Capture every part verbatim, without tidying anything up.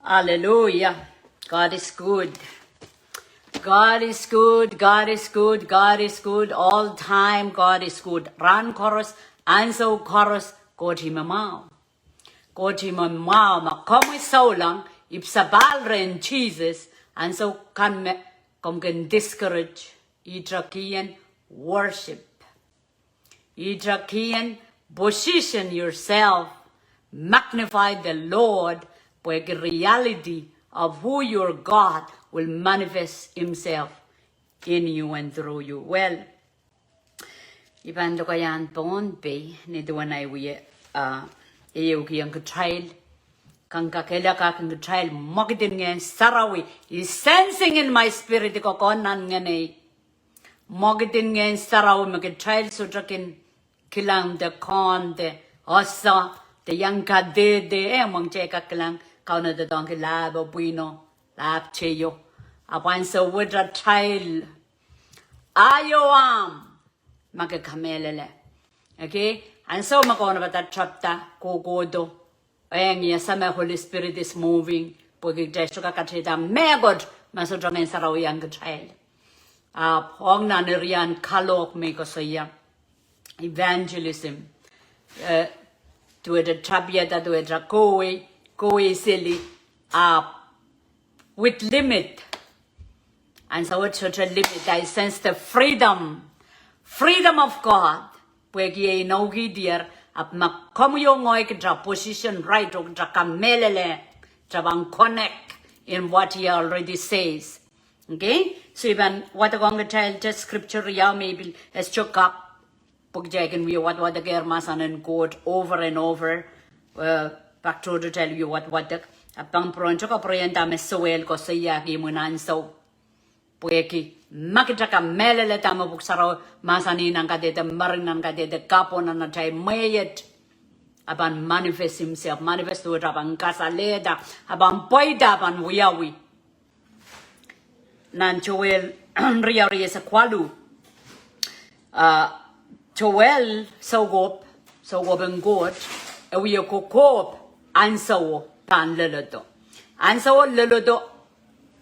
Hallelujah. God is good. God is good, God is good, God is good, all time God is good. Rahn koaros, ansou koaros, Koht ih me mwahu. Koht ih me mwahu. Ma komwi souleng, ipwsapahl rehn Sises, ansou kan me komw kin discourage, ihte kihong worship. Ihte kihong position yourself, magnify the Lord, pwehki reality of who your God will manifest himself in you and through you. Well, I pahn lokaia Pohnpei, ni duwen ahi wia, uh, ehukiong kitail, kangoange kak kitail, mwekid en Ngehn Sarawi is sensing in my spirit, kokohn nan ngenei. Mwekid en Ngehn Sarawi me kitail sohte kin kilang de kohn de ese de iang kadehde, eh, mwomwen kitail kak kilang Kauno doadoahngki lahpo pwihno, lahp teio. Ahpw ansou wet atail, aio ahmw, ma ke kamehlele. Okay? Ansou me Kauno pahn tepda kohkohdo, eng, I ese me Holy Spirit is moving, pwehki kitail sohte kak kateida mehkot ma sohte Ngehn Sarawi iang kitail. Ahpw ong nan area en kalohk me I koasoia evangelism, eh, duwehte tapiada, duwehte kohwei, kohwei seli, ahpw with limit. Ansou wet sohte limit, I sense the freedom. Freedom of God. Pwehki e inoukihdier, ahpw ma komwi oh ngehi kita position right, oh kita kamehlele, kita pahn connect in what he already says. Okay? So I pahn wadekohng kitail te scripture riau me I pil es tohkap. Pwehki kitail kin wie wadwadek ehr mahsen en Koht over and over. Uh, pak tohto kitail wie wadwadek. Ahpw pahn pwurehng tohkohp pwurehng dahme Sohel koasoiahki imwin ansou. Pwehki ma kita kamehlele dahme Pwuhk Sarawi mahsanih nan kadehde mering, nan kadehde kapw, nan atail mwehi et, e pahn manifest himself, manifest wet e pahn kasalehda, e pahn pweida, e pahn wiawi. Nan Sohel riau rieisek waluh. Uh, Sohel, soukohp, soukohp en Koht, e wie kokohp ansouo pahn leledo. Ansouo leledo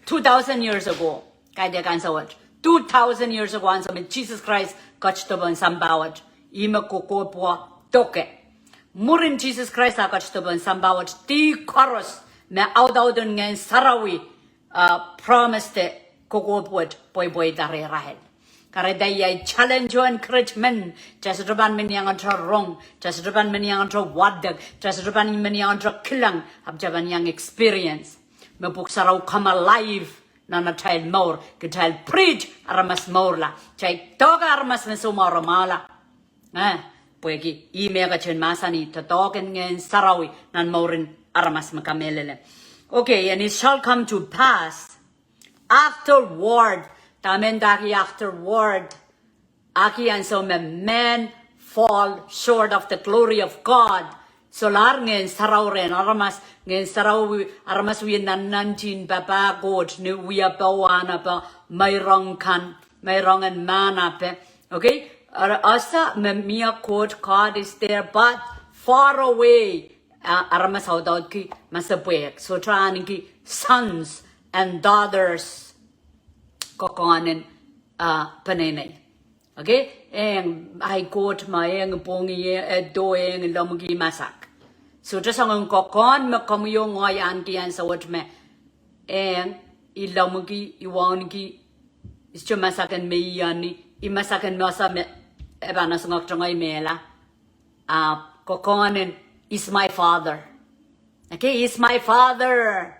two thousand years ago. Kaidehk ansou wet. Two thousand years ago, ansou me Sises Krais ketido pohn sampah wet. Ih me kokohp wet doke. Mwurin Sises Krais eh ketido pohn sampah wet, dih koaros me audauden Ngehn Sarawi, uh, promise de kokohp wet pweipweida rehrail. Kahrehda I challenge oh encouragement, kita sohte pahn men iangete rong, kita sohte pahn men iangete wadek, kita sohte pahn men iangete kilang, ahpw kita pahn iang experience me Pwuhk Sarawi come alive nan atail mour, kitail preach, aramas mourla, kitail doke aramas me soumwahu re mwahula. Eh, pwehki ih me e ketin mahsanih, doadoahk en Ngehn Sarawi nan mouren aramas me kamehlele. Okay, and it shall come to pass afterward. Dahme ndahki afterward? Ahki ansou me men fall short of the glory of God. Solahr Ngehn Sarawi rehn aramas, Ngehn Sarawi, aramas wie nannantihn papah Koht ni wiepe, wahnepe, meirong kan, meirong en mahn ape. Okay? Ese me mie Koht, God is there, but far away. A, aramas audaudki masepwehk. Sohte ahneki sons and daughters kokohn en, uh, peneinei. Okay? Eng, ahi Koht me eng pwongih, e do, eng lomwiki, masak. Sohte soangen kokohn me komwi oh ngehi ahneki ansou wet me, eng, I lomwiki, I wauneki, I sohte masak en me I ioni, I masak en me ese me e pahn esingek tungoal mehla. Ah, kokohn en, is my father. Okay, is my father.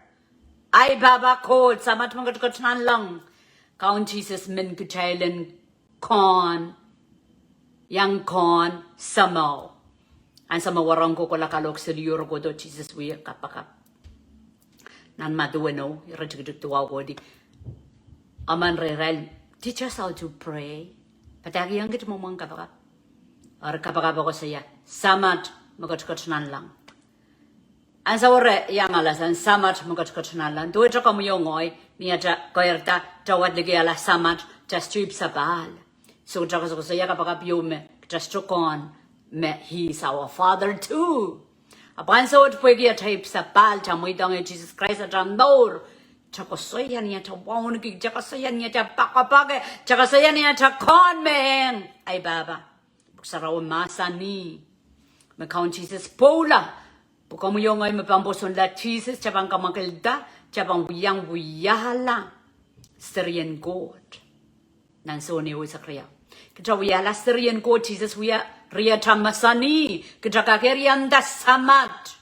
Ahi pahpa Koht, Samat me ketiket nanleng. Kaun Sises men kitail en kohn, iang kohn, Samat. Ansou me wahnpoaron kohkohla kalohk seli oh kohdo, Sises wie kapakap. Nan Madiu weneu, iretikitik duwau kohdi. Emen rehrail, teach us how to pray. Padahkihong kit mwomwen kapakap. Eri kapakap e koasoia, Samat me ketiket nanleng. Ansou wet e iangala sang Samat me ketiket nanleng. Duwehte komwi oh ngehi, ni ata keirda, ata wadek likiala Samat, ata sohte ipwsapahl. Sohte koasokoasoia kapakap ieu me, ata sohte kohn me, he is our father too. Ahpw ansou wet pwehki atail ipwsapahl, atail mweidohng Sises Krais atail mour, kitail koasoia ni atail wauneki, kitail koasoia ni atail poakepoake, kitail koasoia ni atail konmehng ahi pahpa. Pwuhk Sarawi mahsanih me Kaun Sises pwoula, pwe komwi oh ngehi me pahn pwosonla Sises, kitail pahn kamwakilda, kitail pahn wiahiong wiahla serien Koht. Nan Sohn ehu eisek riau. Kitail wiahla serien Koht, Sises wia riatail mahsanih, kitail kak eri nda Samat.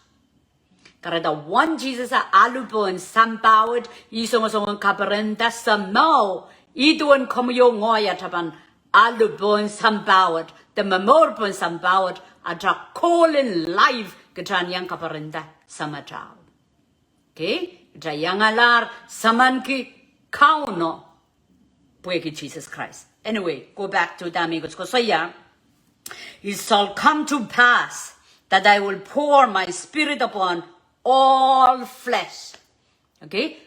Kahrehda wen Sises alu pohn sampah wet, ih songosong en kaperenda Sahmo, ih duwen komwi oh ngehi atail pahn alu pohn sampah wet, de momour pohn sampah wet, atail kohlin life kitail en iang kaperenda Samatail. Okay? Kitail iangalahr samanki Kauno pwehki Sises Krais. Anyway, go back to dahme koasokoasoia. It shall come to pass that I will pour my spirit upon all flesh. Okay?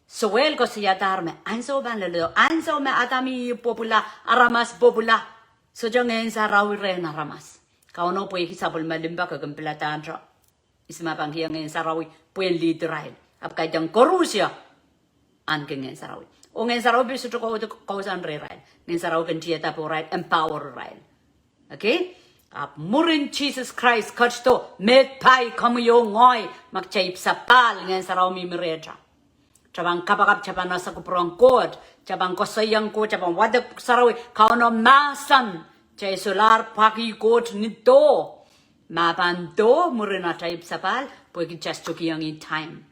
Sohwei koasoiadahr me ansou pahn lel, ansou me Adam oh Ihp pwupwula, aramas pwupwula, sohte Ngehn Sarawi rehn aramas. Kauno pwehki sapwellime limpoak e kin pilada ahnsou. Ihs me pahn kihong Ngehn Sarawi pwehn lead irail? Ahpw kaidehn koaros ahneki Ngehn Sarawi. Oh Ngehn Sarawi pil sohte kohdo kousoan rehrail. Ngehn Sarawi kin tiada pohrail, empower irail. Okay? Ahpw mwurin Sises Krais ketido, meid pai komwi oh ngehi, ma kitail ipwsapahl, Ngehn Sarawi mihmi rehtail. Kitail pahn kapakap, kitail pahn ese kupwuren Koht, kitail pahn koasoiong Koht, kitail pahn wadek Pwuhk Sarawi, Kauno mahsen, kitail solahr pwakih Koht ni doh. Ma pahn doh mwurin atail ipwsapahl, pwehki kitail sohte kihong ih time.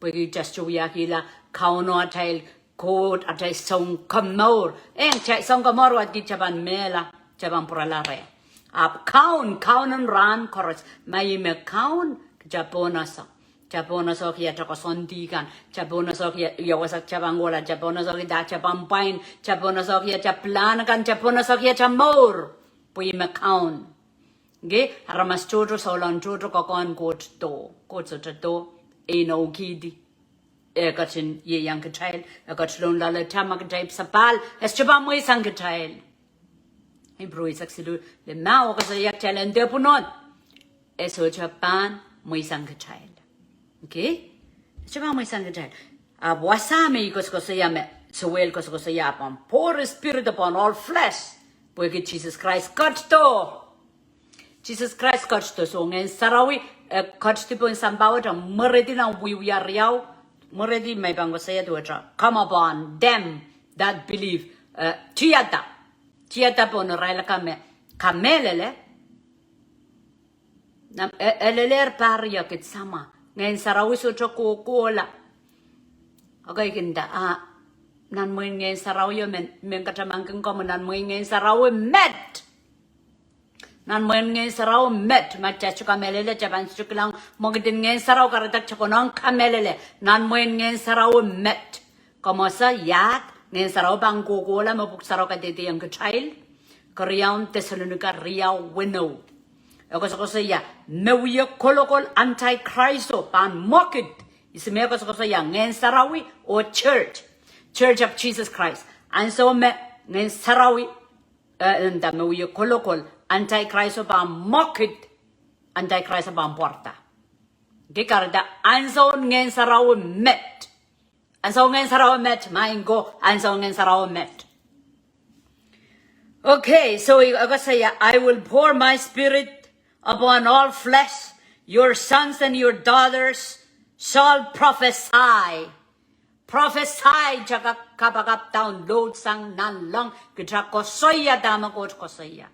Pwehki kitail sohte wiahkihla Kauno atail Koht, atail Sounkomour. Eh, kitail Sounkomour wadek kitail pahn mehla, kitail pahn pwurala reh. Ahpw Kaun, Kaun en rahn koaros, ma ih me Kaun, kitail pahn ese. Kitail pahn ese ki atail koasoandi kan. Kitail pahn ese ki ia wasa kitail pahn kohla. Kitail pahn ese ki dah kitail pahn pwain. Kitail pahn ese ki atail pilahn kan. Kitail pahn ese ki atail mour. Pwe ih me Kaun. Okay, aramas tohto, souleng tohto, koakohng Koht doh. Koht sohte doh, e inoukihdi. E ketin ieiang kitail, e ketin loale kitail ma kitail ipwsapahl, e sohte pahn mweisang kitail. Ipru eisek siluh, limau e koasoia kitail en dehpwunohn, e sohte pahn mweisang kitail. Okay? E sohte pahn mweisang kitail. Ahpw wasa me I koasokoasoia me, Sohwei koasokoasoia, I will pour Spirit upon all flesh. Pwehki Sises Krais ketido. Sises Krais ketido, soh Ngehn Sarawi, eh, ketidi pohn sampah wet, mwerehdi nan Wiewia riau, mwerehdi me I pahn koasoia duwehte, come upon them that believe, eh, tiada. Tiada pohn irail akan me kamehlele. Nan, e, e lelehr pahr riekid samwa. Ngehn Sarawi sohte kohkohla. Okay, I kin nda, ah, nan mwehin Ngehn Sarawi o men, men katamankin komwi nan mwehin Ngehn Sarawi met. Nan mwehin Ngehn Sarawi met, ma kitail sohte kamehlele, kitail pahn sohte kilang mwekid en Ngehn Sarawi, kahrehda kitail konehng kamehlele. Nan mwehin Ngehn Sarawi met. Komw ese iahd, Ngehn Sarawi pahn kohkohla me Pwuhk Sarawi kadehdehiong kitail. Keriaun Tesalonika riau weneu. E koasokoasoia, me wie kolokol Antichrist o pahn mwekid. Ihs me koasokoasoia, Ngehn Sarawi oh church. Church of Jesus Christ. Ansou me Ngehn Sarawi eh, nda me wie kolokol, Antichrist o pahn mwekid, Antichrist o pahn pwarada. Ke kahrehda ansoun Ngehn Sarawi met. Ansoun Ngehn Sarawi met, maing ko, ansoun Ngehn Sarawi met. Okay, so I, I koasoia, I will pour my spirit upon all flesh. Your sons and your daughters shall prophesy. Prophesy, kitail kak kapakap, download sang nanleng, kitail koasoia dahme Koht koasoia.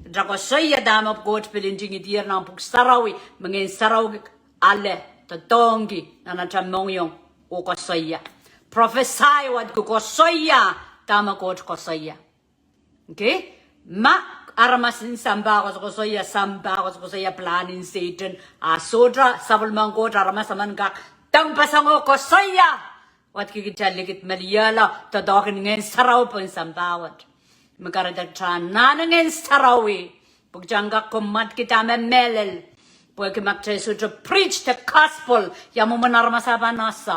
Kitail koasoia dahme Koht pil ntingihdier nan Pwuhk Sarawi, me Ngehn Sarawi ale, doadoahngki, nan atail mohngiong, oh koasoia. Prophesy, wadki koasoia dahme Koht koasoia. Okay? Ma aramas en sampah koasokoasoia, sampah koasokoasoia, pilahn en Sehdan, a sohte sapwellimen Koht aramas emen kak dengpeseng oh koasoia. Wadki kitail likid meliehla, doadoahk en Ngehn Sarawi pohn sampah wet. Me kahrehda kitail anahne Ngehn Sarawi. Pwe kitail kak komourki dahme mehlel. Pwehki ma kitail sohte preach the gospel, ia mwomwen aramas a pahn ese.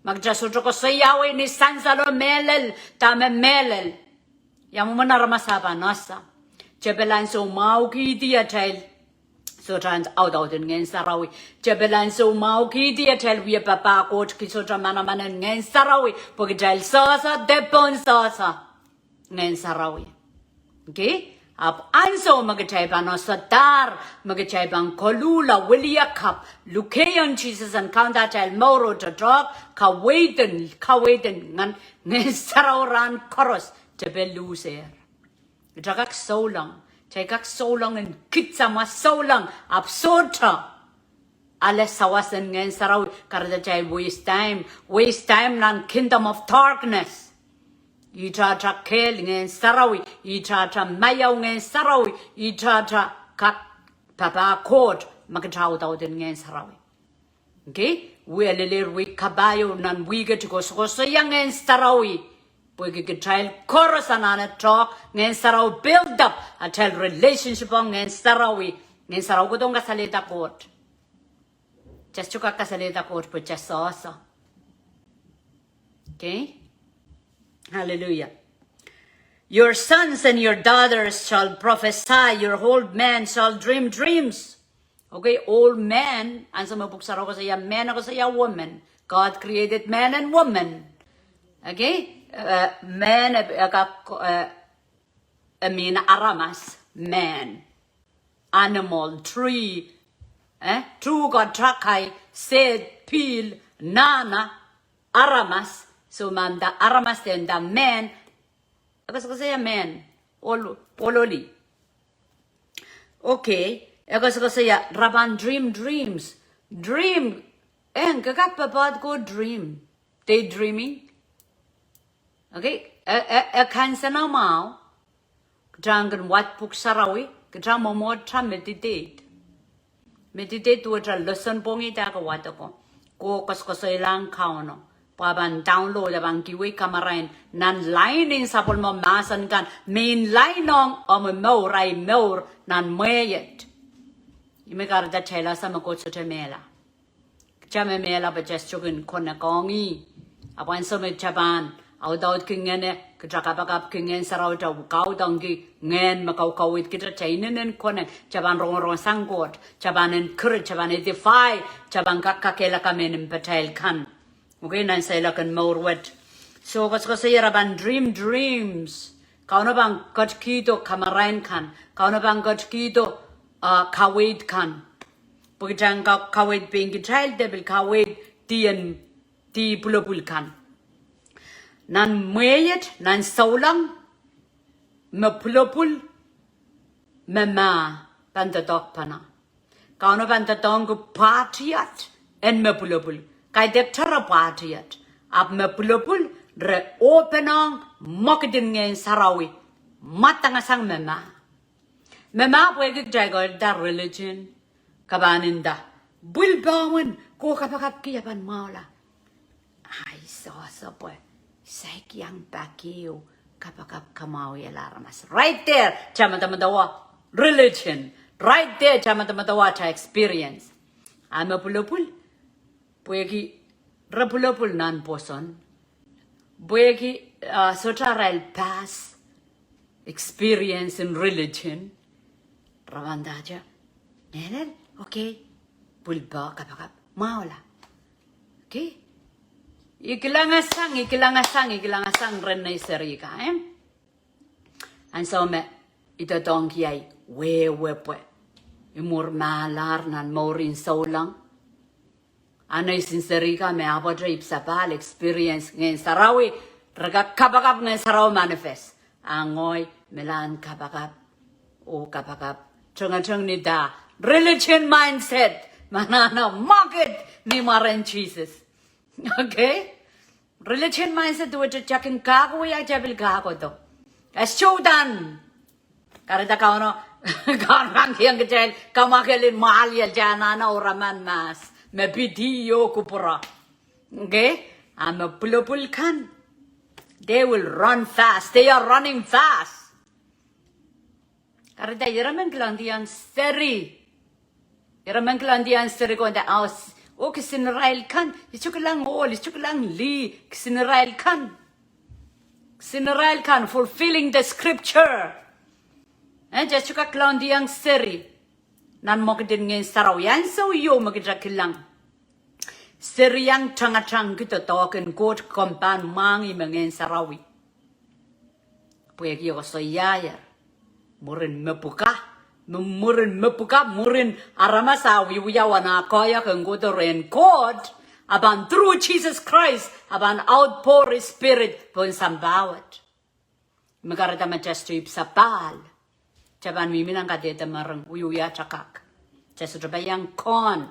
Ma kitail sohte koasoiawi ni sansal oh mehlel, dahme mehlel. Ia mwomwen aramas a pahn ese. Tepel ansou mwahuki di atail Sohte audaudin Ngehn Sarawi. Tepel ansou mwahu kidi atail wia papah Koht ki sohte manaman en Ngehn Sarawi. Pwe kitail sehse de pohn sehse Ngehn Sarawi. Okay? Ahpw ansou me kitail pahn osadahr, me kitail pahn koluhla, wiliakapw, lukehiong Sises en kaunda atail mour oh doadoahk, kaweid en, kaweid en Ngehn, Ngehn Sarawi rahn koaros, tepel luhsehr. Kitail kak souleng. Kitail kak souleng en kihda mwa souleng, ahpw sohte ale sawas en Ngehn Sarawi, kahrehda kitail waste time, waste time nan kingdom of darkness. Ihte atail kehl Ngehn Sarawi, ihte atail maiau Ngehn Sarawi, ihte atail kak papah Koht, ma kitail audaudin Ngehn Sarawi. Okay? Wie lelehr wei kapahieu nan wihk et koasokoasoia Ngehn Sarawi. Pwehki kitail koaros anahne doadoahk Ngehn Sarawi build up atail relationship ong Ngehn Sarawi. Ngehn Sarawi kohdohng kasalehda Koht. Kitail sohte kak kasalehda Koht pwe kitail sehse. Okay? Hallelujah. Your sons and your daughters shall prophesy, your old men shall dream dreams. Okay, old man, ansou me Pwuhk Sarawi koasoia man, e koasoia woman. God created man and woman. Okay? Eh, man, eh, eh, ka, eh, I mean, aramas, man. Animal, tree, eh? Tuhke, takai, sed, pihl, nahna, aramas. So, ma nda aramas de nda man, e koasokoasoia man, ohl, ohloli. Okay, e koasokoasoia re pahn dream dreams. Dream, eh, ke kak papah ko dream. Daydreaming. Okay, e, e, e kanseno mwahu. Kitail kin wad Pwuhk Sarawi, kitail mwomwohd kitail meditate. Meditate duwehte lesson pwongih de ke wadeko. Ko koasokoasoilahng Kauno. Pwe e pahn download, e pahn kihwei kamarain nan line en sapwellime mahsen kan, me inlainohng omw mour, ahi mour nan mwehi et. Ih me kahrehda kitail ese me Koht sohte mehla. Kitail me mehla pwe kitail sohte kin connect ong ih. Ahpw ansou me kitail pahn audaudki ngehne, kitail kapakapki Ngehn Sarawi, kitail kaudokki ngehn me kaukaweid kitail, kitail inenen connect, kitail pahn rongorong sang Koht, kitail pahn encourage, kitail pahn edify, kitail pahn kak, kakehlaka mehn mpatail kan. Okay, nan seiloak en mour wet. So, koasokoasoia re pahn dream dreams. Kauno pahn ketikihdo kamarain kan. Kauno pahn ketikihdo, uh, kaweid kan. Pwe kitail en ka, kaweid pein kitail de pil kaweid dih en, dih pwulopwul kan. Nan mwehi et, nan souleng, me pwulopwul, me mah, pahn doadoahk pahna. Kauno pahn doadoahngki pahtiet en me pwulopwul. Kaidehkte re pahtiet. Ahpw me pwulopwul re openehng mwekid en Ngehn Sarawi. Mwadang sang me mah. Me mah pwehki kitail ko nda religion. Ke pahn nda, pwil pahn, ko kapakapki e pahn mwahula. Ahi sohso pwe, saik iang pak ehu kapakap kamwahwihala aramas. Right there, kitail medemedewe religion. Right there, kitail medemedewe atail experience. A me pwulopwul, pwehki re pwulopwul nan pwoson. Pwehki, uh, sohte arail past experience in religion. Re pahn ndahte, mehlel, okay, pwil pahn kapakap, mwahula. Okay? I kilangasang, i kilangasang, i kilangasang ren nei serihka, eh? Ansou me i doadoahngki ahi wehwe pwe i mwur mahlahr nan mour en souleng. A nei serihka me ahpwete ipwsapahl experience Ngehn Sarawi, re kak kapakap Ngehn Sarawi manifest. A ngehi me lahn kapakap, oh kapakap, tengeteng ni da religion mindset, me anahne mwekid ni mwaren Sises. Okay? Religion mindset duwehte kitail kin kak wia, kitail pil kak kohdo. E sohte uhdahn. Kahrehda Kauno, Kauno pahn kihong kitail kamwakelin mwahliel, kitail anahne oaraman mahs me pid ih oh kupwure. Okay? A me pwulopwul kan, they will run fast. They are running fast. Kahrehda ire men kilangdiong seri. Ire men kilangdiong seri ko nda, oh, kisin irail kan, I sohte kilang ohl, I sohte kilang lih, kisin irail kan. Kisin irail kan, fulfilling the scripture. Eh, kitail sohte kak kilangdiong seri. Nan mwekid en Ngehn Sarawi, ansou ieu me kitail kilang. Seri iang tangatangki doadoahk en Koht, komw pahn mwahngih me Ngehn Sarawi. Pwehki e koasoiaier, mwurin mepwukat, mw-, mwurin mepwukat, mwurin aramas ah wiewia wen ah koahiek en kohdo rehn Koht, a pahn through Jesus Christ, a pahn outpour his Spirit pohn sampah wet. Me kahrehda ma kitail sohte ipwsapahl, kitail pahn mihmi nan kadehde mering, wiewia kak. Kitail sohte pahn iang kohn.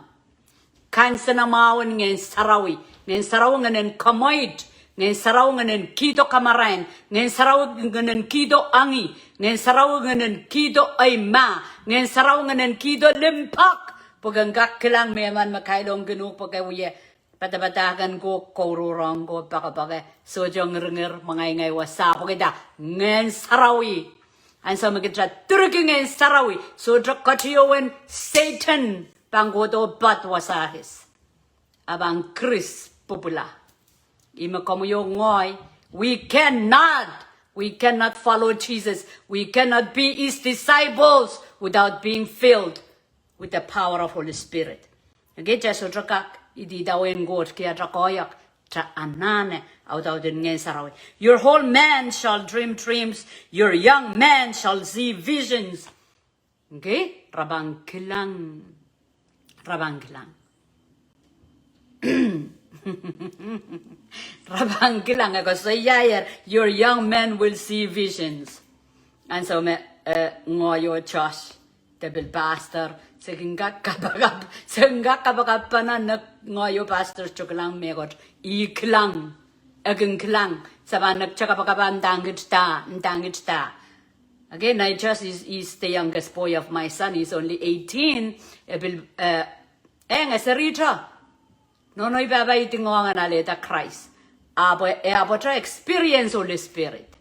Kansenamwahu en Ngehn Sarawi. Ngehn Sarawi ngehnen kamweit. Ngehn Sarawi ngehnen kihdo kamarain. Ngehn Sarawi ngehnen kihdo angin. Ngehn Sarawi ngehnen kihdo eimah. Ngehn Sarawi ngehnen kihdo limpoak. Pwe ke kak kilang mehmen me kailongkin uhk pwe ke wie padapadahk en ko, kouruhrong ko, poakepoake, sohte ngirngir, mwengaingai, wasa, pwehki dah? Ngehn Sarawi. Ansou me kitail turki Ngehn Sarawi, sohte ketidohng Sehdan pahn kohdo pad wasa kis. A pahn kiris pwupwula. Ihme komwi oh ngehi, we cannot, we cannot follow Jesus. We cannot be his disciples without being filled with the power of Holy Spirit. Okay, kitail sohte kak idawehn Koht ki atail koahiek, kitail anahne audaud en Ngehn Sarawi. Your old man shall dream dreams, your young man shall see visions. Okay, re pahn kilang. Re pahn kilang. Re pahn kilang, e koasoiaier, your young men will see visions. Ansou me, eh, ngehi oh Josh, de pil pastor, se kin kak kapakap, se kin kak kapakap pahn nan ngehi oh pastor sohte kilang mehkot, e kilang, e kin kilang, se pahn nek kapakap, ndahng kit dah, ndahng kit dah. Okay, Nigel is, is the youngest boy of my son. He's only eighteen. E pil, eh, eng, e serihte. Nohno oh pahpa idingohng en alehda Krais. Ahpw, eh, ahpw kitail experience Holy Spirit.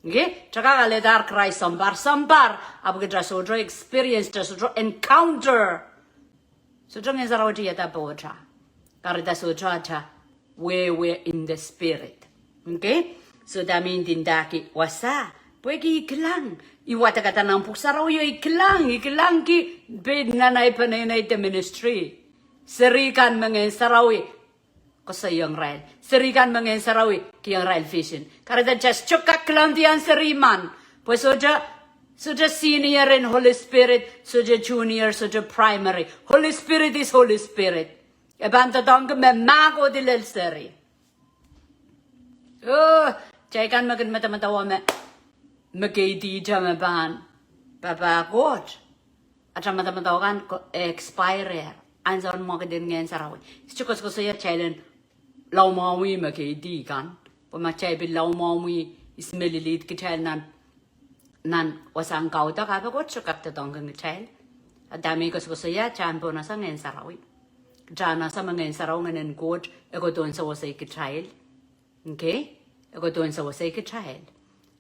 Okay? Kitail kak alehda Krais sounpar, sounpar. Ahpw kitail sohte experience, kitail sohte encounter. Sohte Ngehn Sarawi tiada pohta. Kahrehda sohte atail wehwe in the Spirit. Okay? So that means ndahki wasa. Pwehki e kilang. E wadek dah nan Pwuhk Sarawi oh e kilang, e kilang ki pid nan ei peneinei de ministry. Seri kan me Ngehn Sarawi koasoiong irail. Seri kan me Ngehn Sarawi kihong irail vision. Kahrehda kitail sohte kak kilang dian seri men. Pwe sohte, sohte senior en Holy Spirit, sohte junior, sohte primary. Holy Spirit is Holy Spirit. E pahn doadoahngki me mah kohdi lel seri. Oh, kitail kan me kin medemedewe me, me keidihte me pahn papah Koht. Atail medemedewe kan ko expire. Ansoun mwekid en Ngehn Sarawi. Sohte koasokoasoia kitail en laumwahu me keidi kan. Pwe ma kitail pil laumwahu, ihs me lilihdi kitail nan, nan wasahn kaudok, ahpw Koht sohte kak doadoahngki kitail. A dahme I koasokoasoia, kitail en pahn ese Ngehn Sarawi. Kitail en ese me Ngehn Sarawi ngehnen Koht, e kohdohn sewese kitail. Okay? E kohdohn sewese kitail.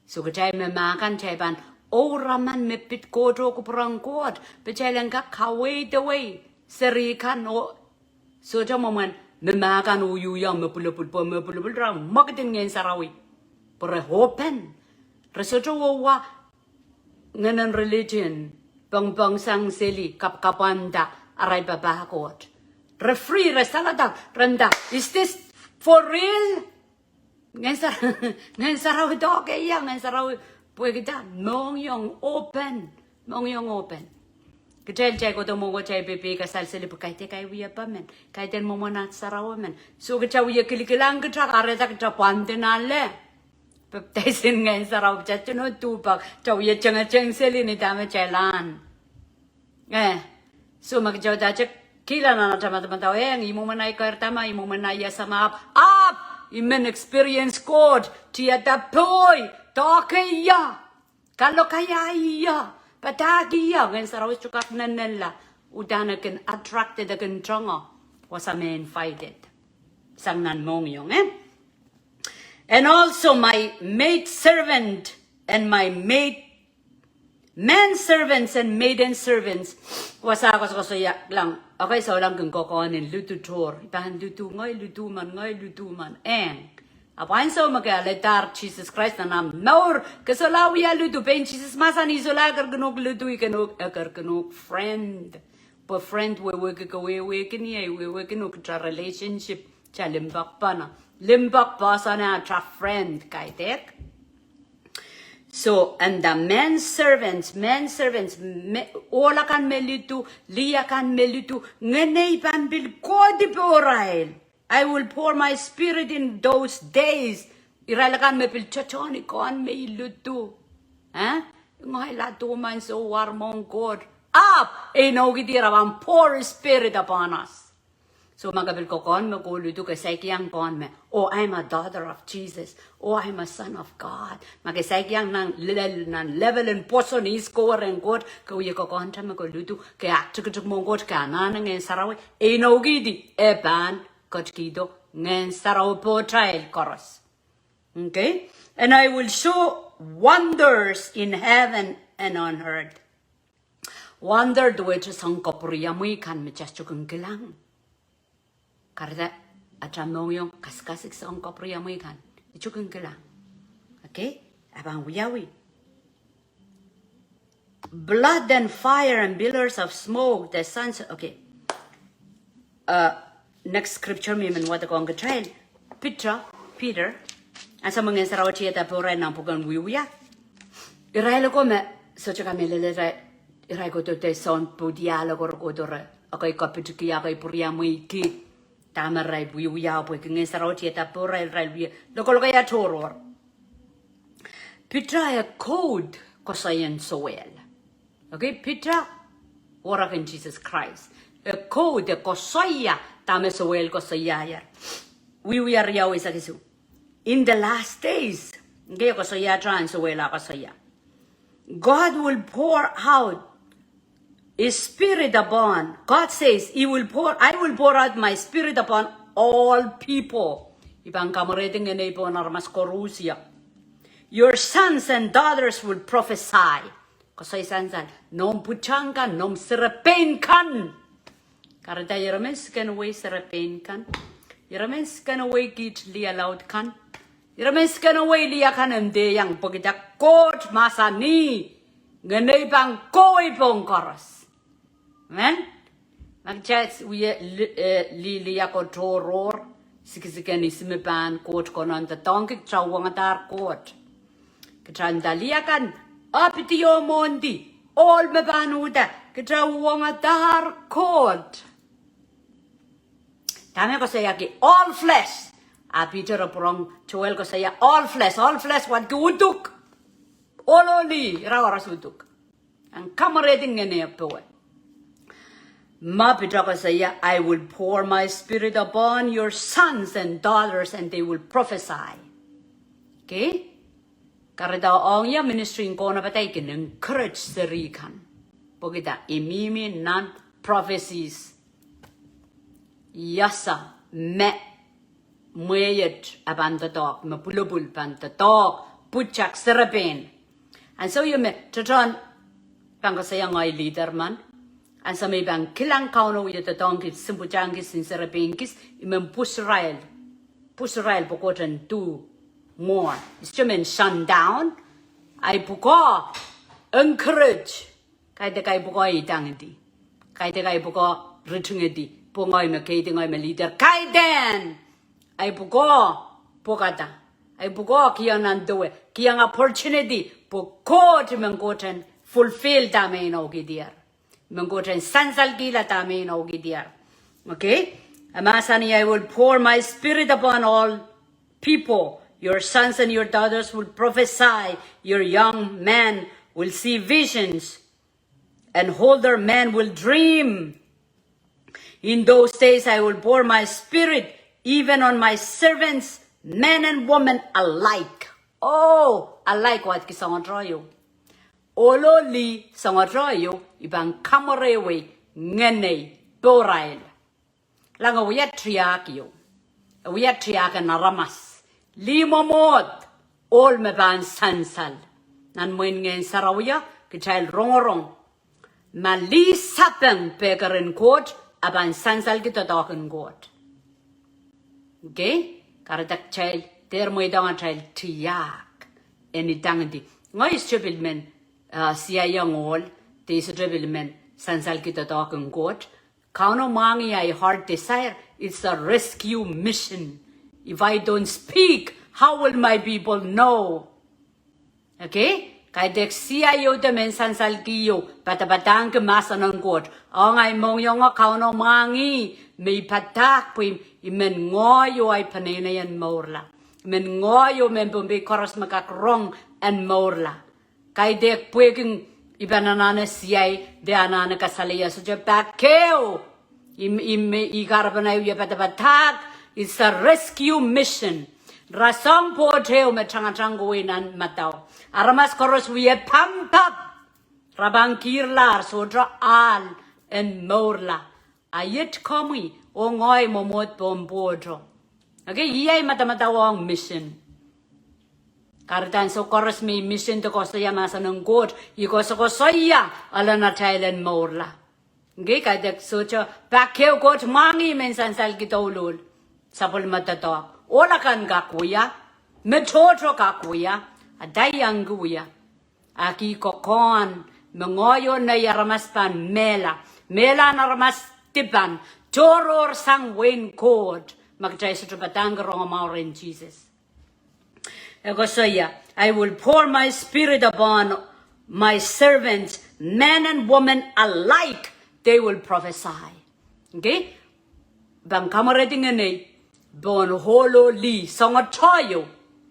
So kitail me mah kan kitail pahn, oh, raman me pid Koht oh kupwuren Koht, pwe kitail en kak kaweidewei seri kan oh, sohte mwomwen me mah kan oh uhwong me pwulopwul, pwe me pwulopwul ren mwekid en Ngehn Sarawi. Pwe re open. Re sohte wia ngehnen religion, pengpeng sang seli, kapwkapwanda arail papah Koht. Re free, re saledek, re nda, is this for real? Ngehn Sar-, Ngehn Sarawi doke ia, Ngehn Sarawi pwehki dah, mohngiong open, mohngiong open. Kitail, kitail kohdo mwo, kitail pepeikasal seli pwe kaidehn kitail wie pemen, kaidehn mwomwen at sarawi men. So kitail wie kilikilang kitail, kahrehda kitail pwand en ale. Baptize en Ngehn Sarawi, kitail tino duhpak, kitail wie tengeteng seli ni dahme kitail lahn. Eh, so ma kitail uhdahte kihla nan atail madamadau, eh, ih mwomwen ahi keirda ma, ih mwomwen ahi ese ma, ahpw, ahpw, I men experience Koht, tiada poi, doke ia, kalokaia ia, padahk ia, Ngehn Sarawi sohte kak nennenla, uhdahn e kin attracted, e kin tongo, wasa me invited sang nan mohngiong, eh? And also my maid servant and my maid, men servants and maiden servants. Wasa koasokoasoia kilang, okay, souleng kin kokohn en ludu tohr. I pahn ludu, ngehi ludu men, ngehi ludu men. Eng. Ahpw ansou me ke alehdahr Sises Krais nan omw mour, ke solahr wia lidu. Pein Sises mahsanih, I solahr kerkin uhk lidu, I kin uhk, e kerkin uhk friend. Pwe friend wehwehki ke wehwehkin ie, I wehwehkin uhk, kita relationship, kita limpoak pahn, limpoak poahsoan ata friend, kaidehk. So, and the men servants, men servants, me, ohl akan me lidu, lih akan me lidu, ngenei pahn pil kohdi pohrail. I will pour my spirit in those days. Irail akan me pil tohtohn ni kohn me I lidu. Eh? Ngehi la duwen ansou warmong Koht. Ahpw, e inoukihdi ira pahn pour his spirit upon us. So, ma ke pil kohkohn me ke lidu, ke saik iang kohn me, oh, I'm a daughter of Jesus. Oh, I'm a son of God. Ma ke saik iang nan level, nan level en pwoson ihs kowe rehn Koht, ke wie kohkohnte me ke lidu, ke aktikitik mwohn Koht, ke anahne Ngehn Sarawi, e inoukihdi, e pahn ketikihdo Ngehn Sarawi pohtail koaros. Okay? And I will show wonders in heaven and on earth. Wonder duwehte soangen kapwuriamwei kan me kita sohte kin kilang. Kahrehda ata mohngiong kasikasik soangen kapwuriamwei kan. Kita sohte kin kilang. Okay? E pahn wiawi. Blood and fire and pillars of smoke, the sons, okay. Uh, next scripture me I men wadekohng kitail. Peter, Peter. Ansou me Ngehn Sarawi tiada pohrail nan pwuken Wiewia. Irail ko me, sohte kamehlele irail, irail kohdo de soun pwudiahl ko re kohdo re, ekei kapitki, ekei pwuriamweiki. Dahme irail wiewia pwehki Ngehn Sarawi tiada pohrail, irail wie lokolokaia tohrohr. Peter e code koasoian Sohel. Okay, Peter, oarakin Sises Krais. E code, e koasoia dahme Sohel koasoiaier. Wiewia riau eisek isuh. In the last days. Okay, koasoia dahme Sohel a koasoia. God will pour out his spirit upon, God says, he will pour, I will pour out my spirit upon all people. I pahn kamwerehdi ngenei pohn aramas koaros. Your sons and daughters will prophesy. Koasoi sansal, noumw pwutak kan, noumw serepein kan. Kahrehda irail men sikenwei serepein kan. Irail men sikenwei kiht lih laud kan. Irail men sikenwei lih akan en dehr iang pwehkihda Koht mahsanih. Ngenei pahn kohwei pohn koaros. Amen. Ma kita wie li-, eh, lih, lih ako tohrohr, sikisiken ihs me pahn Koht konehng doadoahngki, kita uhwongadahr Koht. Kita nda lih akan, apidio mwohndi, ohl me pahn uhda, kita uhwongadahr Koht. Dahme koasoiaki all flesh. A Peter e pwurehng Sohel koasoia all flesh, all flesh wadki uduk. Ohl oh lih, ira koaros uduk. Ahn kamwerehdi ngehn powe. Ma Peter koasoia, I will pour my spirit upon your sons and daughters and they will prophesy. Okay? Kahrehda ong ia ministry en kaunopada I kin encourage seri kan. Pwehkihda I mihmi nan prophecies. Iasa me mwehiet e pahn doadoahk, me pwulopwul pahn doadoahk, pwutak serepein. Ansou ieu me tohtohn pahn koasoia ngehi leader men. Ansou me I pahn kilang Kauno wie doadoahngki, kin pwutak kis, kin serepein kis, I men pwuhs irail. Pwuhs irail pwe Koht en do more. I sohte men shut down. Ahi pwukoa, encourage. Kaidehk ahi pwukoa idangidi. Kaidehk ahi pwukoa ritingedi. Pwe ngehi me keidi, ngehi me leader. Kaidehn! Ahi pwukoa pwukada. Ahi pwukoa kihong nan dewe. Kihong opportunity. Pwe Koht I men Koht en fulfill dahme I inoukihdier. I men Koht en sansalkihla dahme I inoukihdier. Okay? E mahsanih, I will pour my spirit upon all people. Your sons and your daughters will prophesy. Your young men will see visions. And older men will dream. In those days I will pour my spirit even on my servants, men and women alike. Oh, alike wadki soangohte ieu. Ohl oh lih soangohte ieu, I pahn kamwerehwei ngenei pohrail. Kilang, e wia tiahk ieu. E wia tiahk en aramas. Lih mwomwohd, ohl me pahn sansal. Nan mwein Ngehn Sarawio, kitail rongorong. Ma lih sapeng pekeren Koht, e pahn sansalki doadoahk en Koht. Okay? Kahrehda kitail dehr mweidohng atail tiahk en idangidi. Ngehi sohte pil men, uh, siaiong ohl, de I sohte pil men sansalki doadoahk en Koht. Kauno mwahngih ahi heart desire, it's a rescue mission. If I don't speak, how will my people know? Okay? Kaidehk siai ieu de men sansalki ieu, padapadahngki mahsen en Koht. Ong ahi mohngiong, Kauno mwahngih me I padahk pwe I men ngoahi oh ahi peneinei en mourla. I men ngoahi oh mehn Pohnpei koaros me kak rong en mourla. Kaidehk pwehki I pahn anahne siai de anahne kasalehiong sohte pak ehu. I, I, I kahrepen ahi wie padapadahk, it's a rescue mission. Rasehng pwoht ehu me tangatang kohwei nan madau. Aramas koaros wie pampap. Re pahn kihrlahr sohte ahl en mourla. A iet komwi oh ngehi mwomwohd pohn pwohto. Okay, iei madamadau ong mission. Kahrehda ansou koaros me I mission de koasoia mahsen en Koht, I koasokoasoia elen atail en mourla. Okay, kaidehk sohte pak ehu Koht mwahngih men sansalki douluhl. Sapwellime doadoahk. Ohl akan kak wia, me tohto kak wia, a daiangki wia. Ahki kokohn, me ngehi oh nei aramas pahn mehla, mehla en aramas dipan, tohrohr sang wehin Koht, ma kitail sohte padahngki rongamwahu rehn Sises. E koasoia, I will pour my spirit upon my servants, men and women alike, they will prophesy. Okay? Pahn kamwerehdi ngenei pohn ohl oh lih, soangen tohto,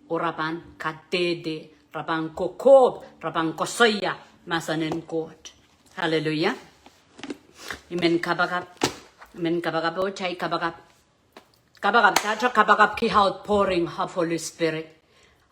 oh re pahn kadehde, re pahn kokohp, re pahn koasoia mahsen en Koht. Hallelujah. I men kapakap, I men kapakap, oh tai kapakap. Kapakap, dahte kapakapki outpouring of Holy Spirit.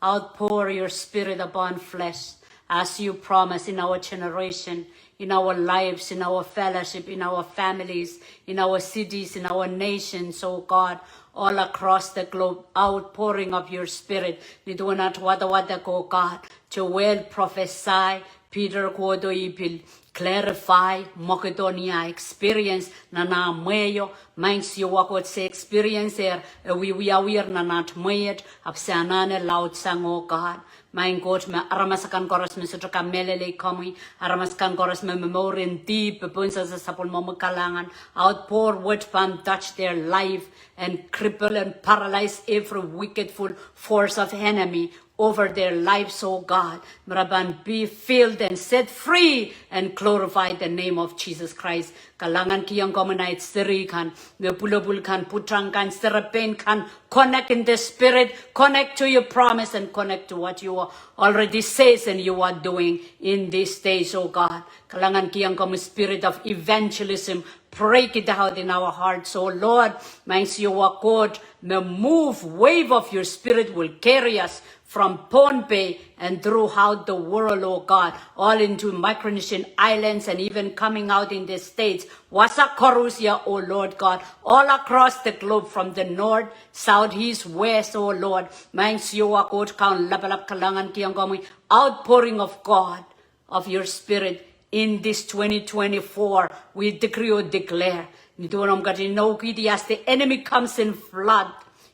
Outpour your spirit upon flesh, as you promise in our generation, in our lives, in our fellowship, in our families, in our cities, in our nations, oh God, all across the globe, outpouring of your spirit. Ni duwen at wadawad, oh God, Joel prophesy, Peter kohdo ih pil clarify, mwekid oh ni ah experience nan ah mwehio, Maing Siohwa Koht, se experience er, e wiewiawiehr nan at mwehiet, ahpw se anahne laudsang, oh God. Maing Koht, me aramas akan koaros me sohte kamehlele komwi, aramas akan koaros me momour en dihp pohn sasa sapwellimomwi kalahngan, outpour wet pahn touch their life and cripple and paralyze every wicked full force of enemy over their lives, oh God. Me re pahn be filled and set free and glorify the name of Jesus Christ. Kalahngankihong komwi nait seri kan, me pwulopwul kan, pwutak kan, serepein kan, connect in the spirit, connect to your promise and connect to what you are already says and you are doing in these days, oh God. Kalahngankihong komwi spirit of evangelism, break it out in our hearts, oh Lord. Maing Siohwa Koht, me move wave of your spirit will carry us from Pohnpei and throughout the world, oh God, all into Micronesian islands and even coming out in the States. Wasa koaros, oh Lord God, all across the globe from the north, south, east, west, oh Lord. Maing Siohwa Koht Kaun Lapalap, kalahngankihong komwi outpouring of God, of your spirit in this twenty twenty-four. We decree or declare. Ni duwen omw ketin inoukihdi, as the enemy comes in flood,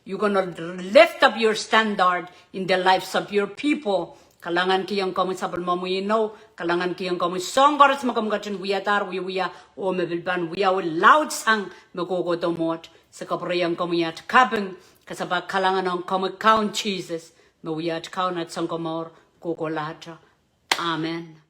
you're gonna lift up your standard in the lives of your people. Kalahngankihong komwi sapwellimomwi inou, kalahngankihong komwi soahng koaros me komw ketin wiadahr, wiewia, oh me pil pahn wiawi laudsang me kohkohdo mwohd. Se kapwureiong komwi at kaping, kasapahl kalahngan ong komwi Kaun Sises, me wia at Kaun, at Sounkomour, kohkohlahte. Amen.